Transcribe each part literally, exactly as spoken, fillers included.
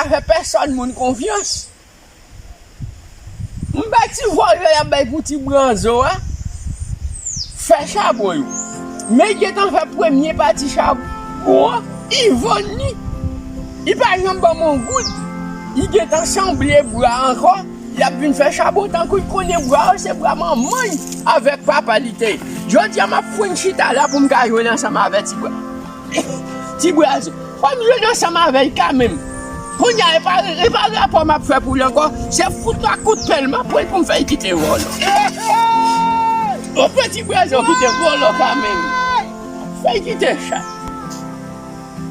Fè pèsòn moun konfyans. M bay ti vòlè y ap bay pou ti branzo a. Fè chabon yo. Men y gentan fè premye pati chabon an, y vann li. Y pa janm ban m yon goud. Y gentan sanble bwa ankò. Y ap vin fè chabon tankou y konnen bwa yo se bwa manman y avèk papa li te ye. Jodi a m ap foun chita la pou m ka jwenn ansanm avè ti bwa. Ti brazo. Fò m jwenn ansanm avè l kanmenm. Kounye a, e pa, e pa rapò m ap fè pou l ankò. Se fout twa kout pèl m ap pran l pou m fè l kite vòlò. Ou pran ti brazo kite vòlò kanmenm. Fè l kite chat.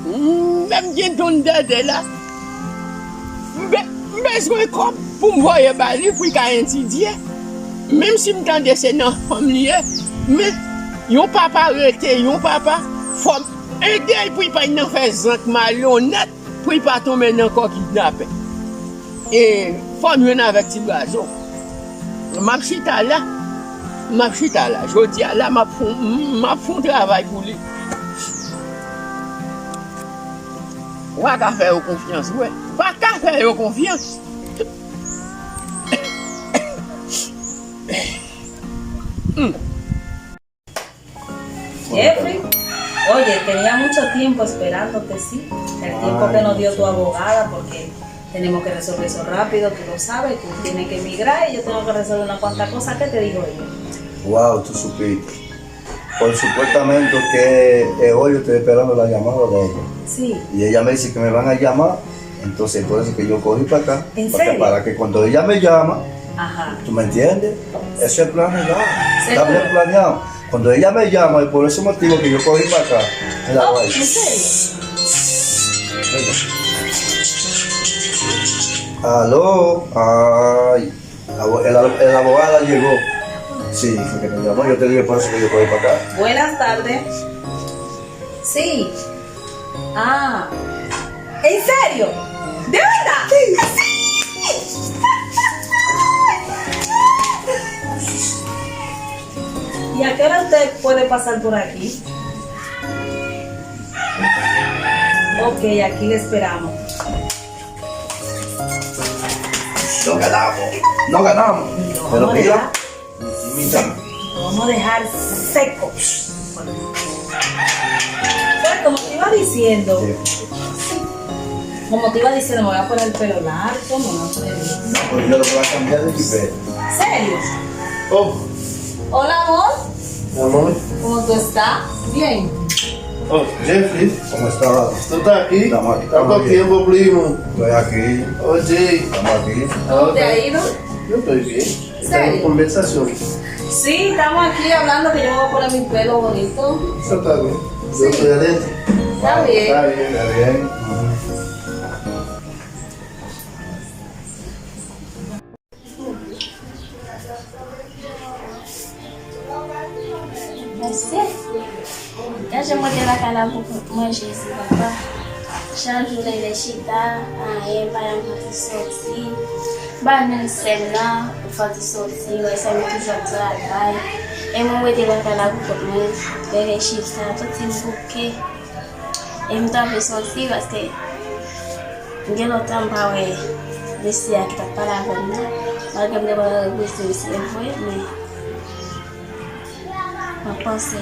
M menm gen don dèdè la. M be-, m bezwen kòb pou m voye ba li pou l ka etidye. Menm si m tande se nan fanm li ye, men yon papa rete yon papa, fò m ede l pou l pa nan fè zank malyonèt, pou l pa tonbe nan kò kidnapè. E fò m jwenn avèk ti brazo. M ap chita la. M ap chita la. Jodi a la, m ap fon, m ap fon travay pou li. Ou pa ka fè yo konfyans, vre. Pa ka fè yo konfyans. Hmm. Jeffrey, oye, tenía mucho tiempo esperándote, sí. El tiempo que nos dio tu abogada, porque tenemos que resolver eso rápido, tú lo sabes, tú tienes que emigrar y yo tengo que resolver una cuanta cosa. ¿Qué te dijo ella? Wow, tú supiste. Por supuestamente que eh, hoy yo estoy esperando la llamada de ella. Sí. Y ella me dice que me van a llamar, entonces por eso que yo cogí para acá. ¿En serio? Para que cuando ella me llama, ajá, ¿tú me entiendes? Eso es planeado. Seguro. Está bien planeado. Cuando ella me llama, y por ese motivo que yo cogí para acá, mira, oh, ¿en serio? Aló, ay. La abo-, el, el abogada llegó. Sí, fue que me llamó. Yo te dije por eso que yo cogí para acá. Buenas tardes. Sí. Ah. ¿En serio? ¿De verdad? Sí. ¿Y a qué hora usted puede pasar por aquí? Ok, aquí le esperamos. No ganamos. No ganamos. Pero mira, lo vamos a dejar seco. Pues como te iba diciendo, como te iba diciendo, me voy a poner el pelo largo, me voy a poner... No, pero yo lo voy a cambiar de chipero. ¿Serio? Oh. Hola, amor. Mi amor. ¿Cómo tú estás? Bien. Oh, Jeffrey. ¿Cómo estás? ¿Tú estás aquí? Estamos aquí, estamos bien. ¿Cuánto tiempo, primo? Estoy aquí. Oye. Estamos aquí. ¿Cómo te ha ido? Yo estoy bien. ¿Serio? Estamos en conversación. Sí, estamos aquí hablando que yo me voy a poner mi pelo bonito. Eso está bien. Yo estoy adentro. Está bien. Está bien. Está bien. Ujú. Mesye, gade jan m rete lakay la pou manje isi, papa. Chak jou lè lè chita, anyen, pa janm fè ti sòti. M pa menm sè m nan, fè ti sòti, wè sè m toujou ap travay. E mwen rete lakay la pou kont mwen, lè lè chita, tout ti m bouke. E m t anvi sòti paske m gen lontan m pa wè mesye a ki t ap pale avè m nan. Malgre m te konn repoze misye vre, men m ap panse.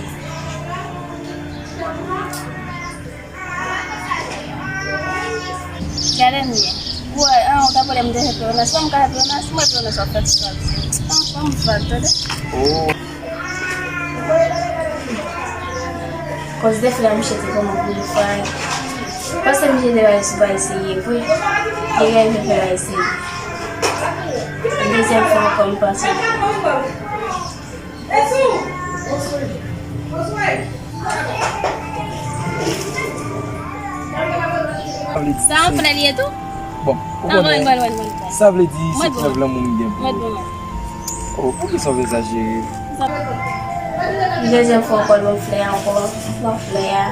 Gade m byen. Ou wè, an, ou ta pale m de fè pleyonas. Fò m ka fè pleyonas, mwen pleyonas w ap fè ti sòl. An, fò m fè l, tande. Oh. Koz de fè misye te kòman pou li fè. Paske misye te bay sou bay serye vre. Li reve fè bay serye. Dezyèm fwa ankò m panse. Sa yon flè li ye tou? Bon, ou konnen, sa vle di se prèv lanmou m gen pou ou. Oh, poukisa w fè sa, cheri? Dezyèm fwa ankò, l ban m flè a ankò, m pran flè a,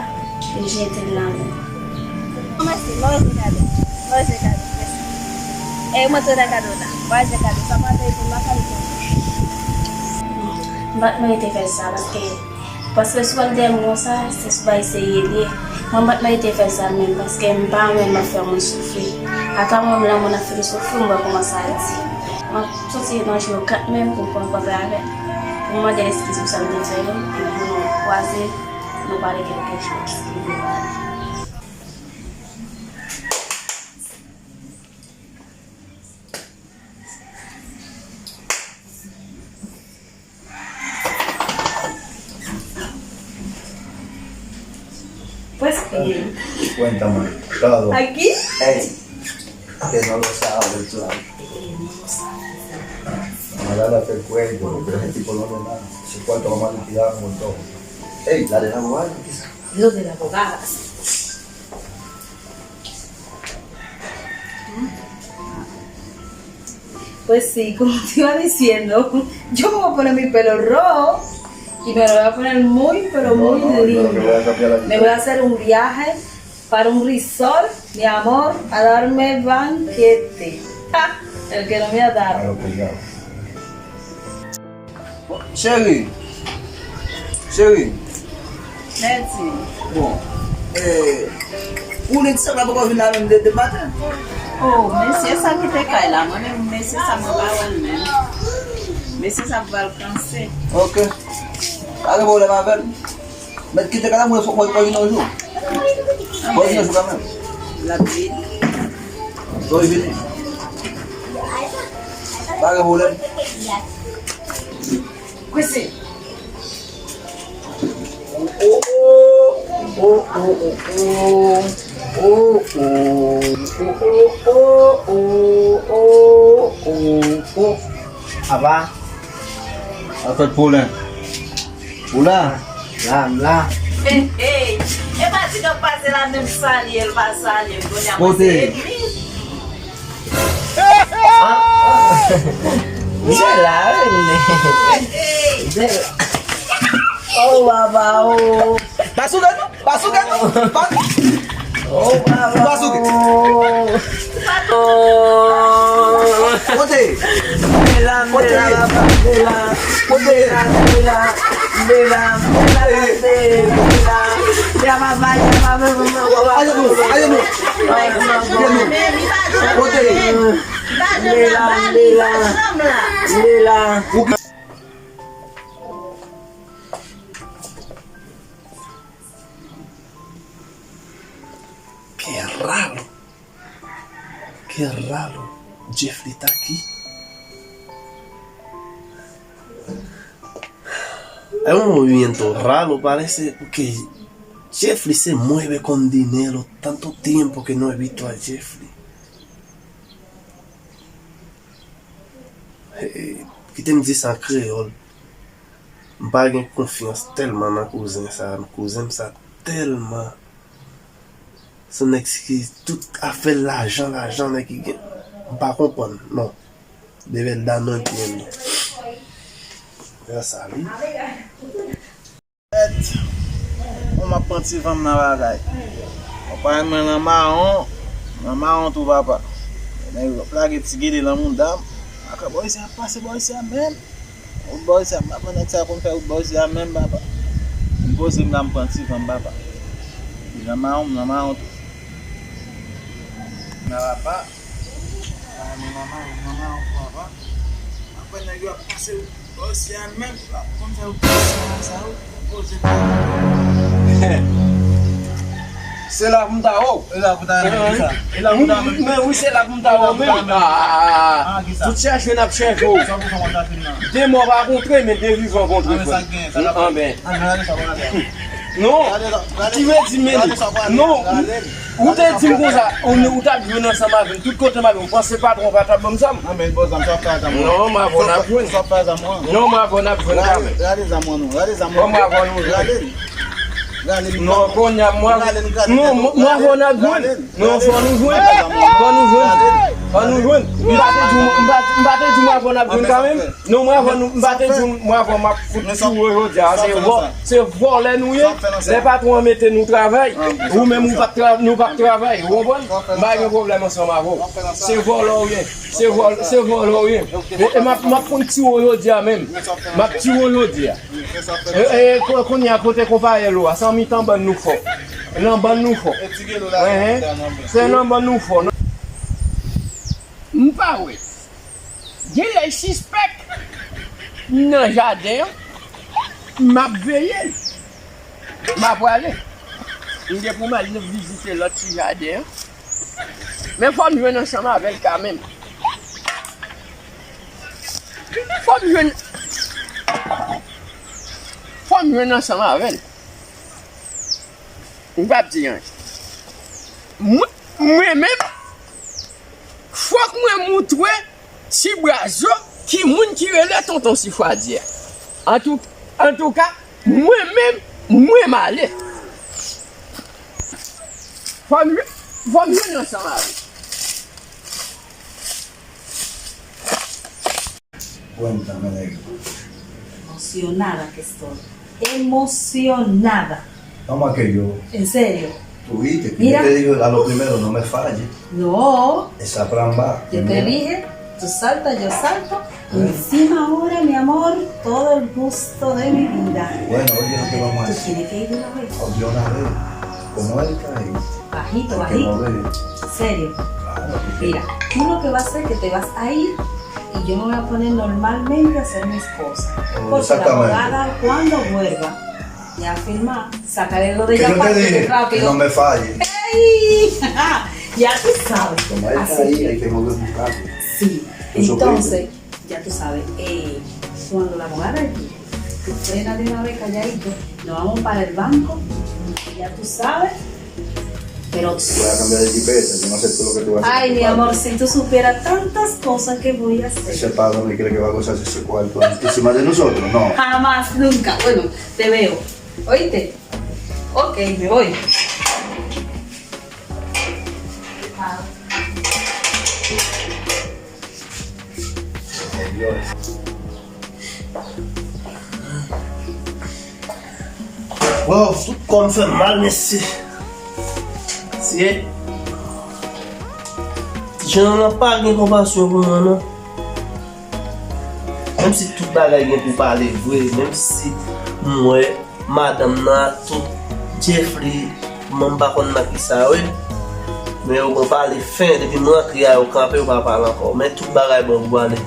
m jete l nan men. Mèsi, mwen rejwe kado. Mwen rejwe kado, mèsi. E mwen tou nan kado la. Mwen rejwe kado. Sa pa te pou m pa fè l pou ou. M pa t merite fè sa, paske Paske si w ap dèyè m konsa, se sou bagay serye l ye. Mwen pa t merite fè sa menm, paske m pa renmen lè m ap fè moun soufri. Ata mwen menm, lè moun ap fin soufri, m wè kòman sa di. M ap soti nan je yo kat menm pou m konn pòtre avè l. Pou m mande l eskiz pou sa m te fè yo, epi pou nou kwaze, nou pale kèlke chòz ki pou pale. Pues bien. Cuéntame todo. ¿Aquí? Ey, que no lo sabe, claro. Vamos a darle a hacer cuento, pero ese tipo no ve nada. Ese cuarto vamos a liquidarlo con todo. Ey, la de la abogada, quizá. Lo de la abogada. Pues sí, como te iba diciendo, yo me voy a poner mi pelo rojo y me lo voy a poner muy, pero muy lindo. Me voy a hacer un viaje para un resort, mi amor, a darme banquete. ¡Ja! El que no me ha dado. Cheri. Cheri. Mèsi. Bon. Eh, ou nèg sa pa poko vin la menm de, de maten? Oh, mesye sa kite kay la. Mwen menm, mesye sa mwen pa wè l menm. Mesye sa pral kanse. Ok. Pa gen pwoblèm avè l. Mèt kite kay la, mwen fòk mwen, mwen vin yon jou. Mwen vin yon jou kanmenm. L ap vini. Mwen vini. Pa gen pwoblèm. Kwisi. Oh, oh, oh. Oh, oh. Apa? Sa fèt pwoblèm. Ou la? La, m la. Hey, hey. E pa di nòg pase la menm salye l pa salye m. Kounye a mwen se enmi. Ah. Misye la, wi. Hey, hey. Oh, baba, oh. Pa sou gad ou? Pa sou gad ou? Pa... Oh, baba, oh. Pa sou gad. Kote? Mela, mela, baba, mela. Kote? Mela, mela, mela, mela, mela. Ya, baba, ya, baba, baba, baba. Ayo nou, ayo nou. Ayo nou. Kote? Mela, mela, mela. Qué raro. Qué raro. Jeff li ta ki? Es un movimiento raro, parece, porque Jeffrey se mueve con dinero. Tanto tiempo que no he visto a Jeffrey. Eh, kite m di sa an kreyòl. M pa gen konfyans tèlman nan kouzen sa. Kouzen m sa tèlman. Se yon nèg ki tout afè l lajan, lajan, nèg ki gen. M pa konprann, non. Devel da non ki gen li. Fè sa, wi. Mwen m ap pran ti van m nan bagay. Konpay mwen nan mawon, nan mawon tou papa. Nèg yo ap lage ti gele nan mouda m. Aka bò isi ap pase bò isi a menm. Wout bò isi a, m pa konn nèg sa konn fè wout bò isi a menm papa. M poze m la m pran ti van m papa. Li nan mawon, m nan mawon tou. Nan papa. Mwen nan mawon, nan mawon papa. Apre nèg yo ap pase wout bò isi a menm, yo ap konn fè wout bò isi a sa yo. Poze m la. Se la pou m ta wè w. E la pou ta wè w, sa. E la pou ta wè w. Men wi, se la pou m ta wè w menm. Ah, ah, ah. Tout chèche n ap chèche w. De mò pa kontre, men de vivan kontre, frè. Anben. Non. Ki vle di, men non. Ou te di m konsa, ou, ou t ap jwenn ansanm avè m. Tout kote m ale, ou panse patwon pa t ap ban m zam? Non, men bon zam, sa w ap fè a zam mwen. Non, m avè w n ap jwenn. Sa w ap fè a zam mwen. Non, m avè w n ap jwenn kanmenm. Gade zam mwen non, gade zam mwen. Bon, m avè w nou jwenn. Gade l. Gade l. Non, kounye a, mwen, non, mwen avè w n ap jwenn. Non, fò nou jwenn. Fò nou jwenn. Ann nou jwenn. M pa te di w, m pa, m pa te di w mwen avè w n ap jwenn kanmenm. Non, mwen avè w, m pa te di w mwen avè w m ap fout tchou w jodi a. Se vò-, se vòlè nou ye. Lè patwon an mete nou travay, ou menm ou p ap tra-, nou p ap travay. Ou konprann? M pa gen pwoblèm ansanm avè w. Se vòlè w ye. Se vòl-, se vòlè w ye. E m ap, m ap fout tchou w jodi a menm. M ap tchou w jodi a. E, e, ko-, kounye a kote konpayèl ou a, se an mitan bann nou fò. Nan bann nou fò. Enhen. Se nan bann nou fò. M pa wè. Gen lè l sispèk. M nan jaden an. M ap veye l. M ap prale. M gen pou m al vizite lòt ti jaden an. Men fò m jwenn ansanm avè l kanmenm. Fò m jwenn. Fò m jwenn ansanm avè l. M p ap di anyen. Mwen, mwen menm, fòk mwen moutre Ti Brazo ki moun ki rele tonton Sifwadi a. Antou-, antouka, mwen menm, mwen m ale. Fò m, fò m jwenn ansanm avè l. Cuéntame, negro. Emocionada que estoy. Emocionada. ¿Cómo aquello? ¿En serio? Tuviste que yo te dije a lo primero, no me falle. No. Esa plamba. Yo te dije, tú salta, yo salto. Y encima ahora, mi amor, todo el gusto de mi vida. Bueno, oye lo que vamos a hacer. Tú tienes que ir de una vez. De una vez. Como él cae, bajito, bajito. Serio. Claro que sí. Mira, tú lo que vas a hacer es que te vas a ir y yo me voy a poner normalmente a hacer mis cosas. Oh, exactamente. Porque la abogada, cuando vuelva, ya firma, sacaré lo de ella aparte rápido. Que yo te dije que no me falle. ¡Ey! Ya tú sabes. Como él cae, hay que mover muy rápido. Sí. Entonces, ya tú sabes, eh, cuando la abogada llegue, tú frena de una vez calladito, nos vamos para el banco, ya tú sabes, pero... Voy a cambiar de jipeta, yo no sé todo lo que tú vas a hacer. Ay, mi amor, si tú supieras tantas cosas que voy a hacer. Ese padre me cree que va a gozarse ese cuarto encima de nosotros, no. Jamás, nunca. Bueno, te veo. ¿Oíste? Ok, me voy. Wow, tout kò m fè m mal, mesye. Mesye, ti jennonm nan pa gen konpasyon pou mwen, non. Menm si tout bagay gen pou pale vre, menm si m wè madanm nan ak tout Jeffrey, mwen m pa konn nan kisa yo ye. Men yo gon pale fen, depi m rantre a yo kanpe, yo pa pale ankò. Men tout bagay bon pou ale.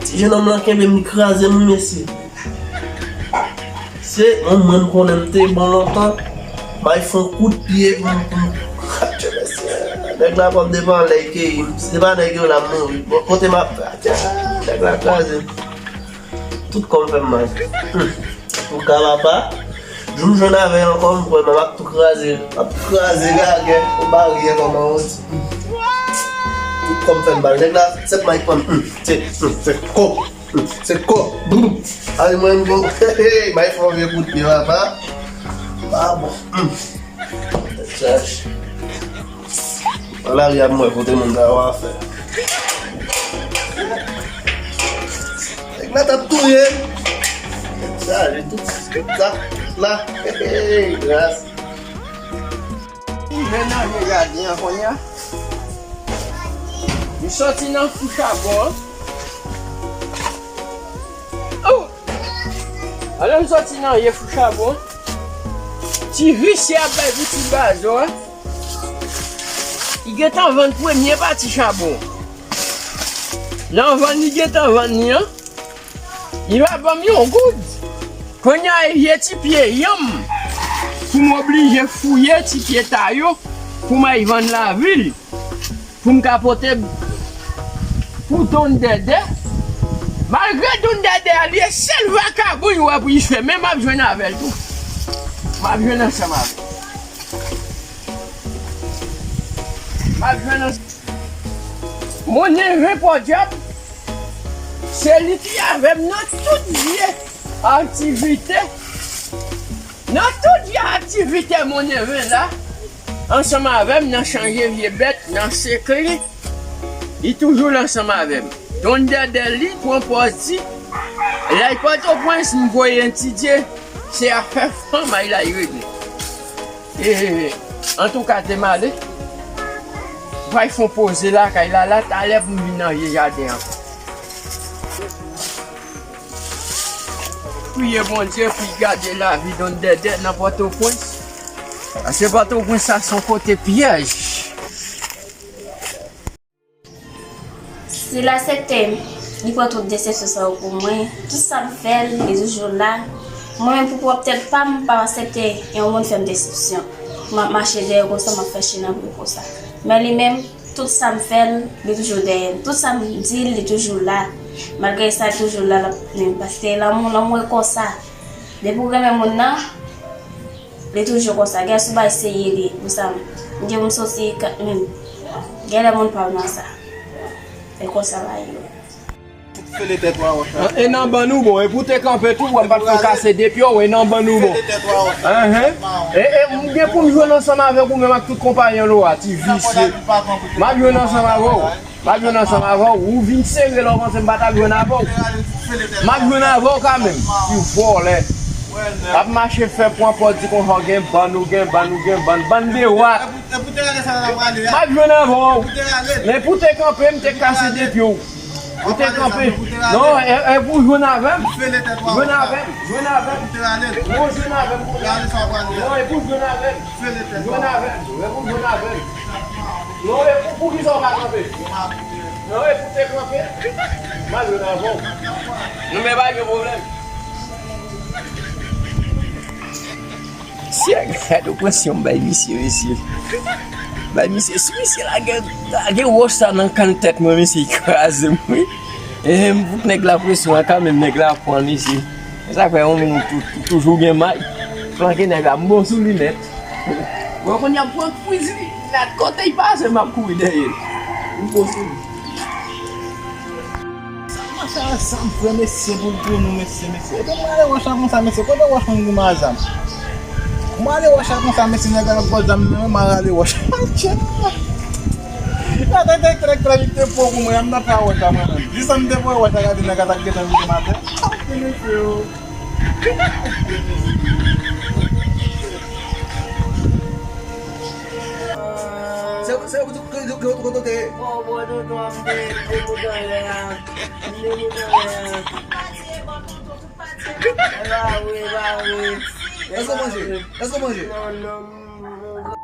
Ti jennonm lan kenbe m, li kraze m, wi, mesye. Se yon mwen m konnen m te bon lontan, bay fon kout pye pou m, pou m, atchè, mesye. Nèg la konn devan lè l keyi m. Si se pa nèg yo la, m mouri. Bon, kote m ap, atchè, nèg la kraze m. Tout kò m fè m mal. Hmm. Antouka, papa, jou m jwenn avè l ankò, m kwè m ap tou kraze, m ap tou kraze gagè, yon baryè kòman yo di. Tout kò m fè m mal. Nèg la, sèt may pran m. Hmm. Se, hmm, se kò. Hmm. Se kò. Boum. Ale mwen m go. Hey, hey, may fè yon vye kout pye, papa. Pa bon. Hmm. Tèt chaje. Nan lari a m wè kote moun sa yo ap fè. Nèg la t ap touye m. Tèt chaje, tout, tout sa la. Hey, gras. M vin nan je jaden an kounye a. M soti nan fou chabon an. Oh! Alò m soti nan je fou chabon. Ti visye ap bay pou ti bazo a. Li gentan vann premye pati chabon. Nan vann li gentan vann li an, li pa ban m yon goud. Kounye a, e vye ti pye yanm pou m oblije fouye ti pye ta yo pou m al vann lavil. Pou m ka pote pou Don Dèdè. Malgre Don Dèdè a, li e sèl vakabon yo wè pou li fè, men m ap jwenn avè l tou. M ap jwenn ansanm avè l. M ap jwenn ansanm. Mon neveu Pòdyab, se li ki avè m nan tout vye aktivite. Nan tout vye aktivite mon neveu la, ansanm avè m, nan chanje vye bèt, nan seke li, Li toujou la ansanm avè m. Don Dèdè, li pran pòz di, lè l Pòtoprens, m voye etidye, se afè fanm a li la li regle. E, antouka, te m ale. M pral fè yon poze lakay la, la, talè pou m vin nan vye jaden an. Priye Bondye pou l gade lavi Don Dèdè nan Pòtoprens. Paske Pòtoprens sa se yon kote pyèj. Si l aksepte, li pran tout desepsyon sa yo pou mwen. Tout sa m fè l, li toujou la. Mwen menm pou pwòp tèt pa m, m p ap aksepte yon moun fè m desepsyon. M ap mache dèyè konsa, m ap fè chen nan bri konsa. Men li menm, tout sa m fè l, li toujou dèyè m. Tout sa m di l, li toujou la. Malgre sa, li toujou la, l ap plen m. Paske lanmou, lanmou e konsa. Depi w renmen moun nan, li toujou konsa. Gen sou bay seye li, pou sa m gen pou m soti kat menm. Gen lè moun pa w nan sa. E konsa la ye. Fele tèt wawòch la. E nan bann ou bon, e pou te kanpe tou, wè m pa t fè w kase de pye w, e nan bann ou bon. Fele tèt wawòch la. Enhen. E, e, m gen pou m jwenn ansanm avèk ou menm ak tout konpayi an lo a, ti visye. M ap jwenn ansanm avè w. M ap jwenn ansanm avè w. Ou vin sere la, w panse m pa t ap jwenn avè w. M ap jwenn avè w kanmenm. Ti vòlè. W ap mache fè pran pòz di konsa w gen bann, ou gen bann, ou gen bann. Bann de wak. M ap jwenn avè w. Men pou te kanpe, m te kase de pye w. Pou te kanpe. Non, e, e pou jwenn avè m. Jwenn avè m. Jwenn avè m. Non, jwenn avè m. Non, e pou jwenn avè m. Jwenn avè m. E pou jwenn avè m. Non, e pou, pou kisa w pa kanpe? Non, e pou te kanpe. M ap jwenn avè w. Non, men pa gen pwoblèm. Mesye, gade opresyon m bay misye, mesye. Bay misye, si misye lage, lage wòch sa nan kann tèt mwen, mesye, li kraze m, wi. E m fout nèg la presyon an kanmenm, nèg la pran, mesye. E sa fè yon moun tou, tou, toujou gen may. Flanke nèg la, m bon sou li nèt. Bon, kounye a m pran kwiz li, nèt kote l pase, m ap kouri dèyè l. M bon sou li. Sa mache a, sa m fè, mesye, pou, pou nou, mesye, mesye. Epi mwen ale wòch la konsa, mesye. Kote wòch moun ki mal zam? Mwen ale wòch la konsa, mesye, nèg la pran zam nan men, mwen rale wòch la. Tchè. Gade, trèk, trèk, trèk, li te pran pou mwen, m nan pa wòch la, mwen menm. Jis lè m te pran wòch la, gade nèg la t ap gentan vin atè. Mesye, o. Se, se, kote, kote, kote, kote. Bon, bon, tonton, m te, m te bout anlè a. M te bout anlè a. E pa vre, e pa vre. Èske w manje? Èske w manje? Non, non, m, m,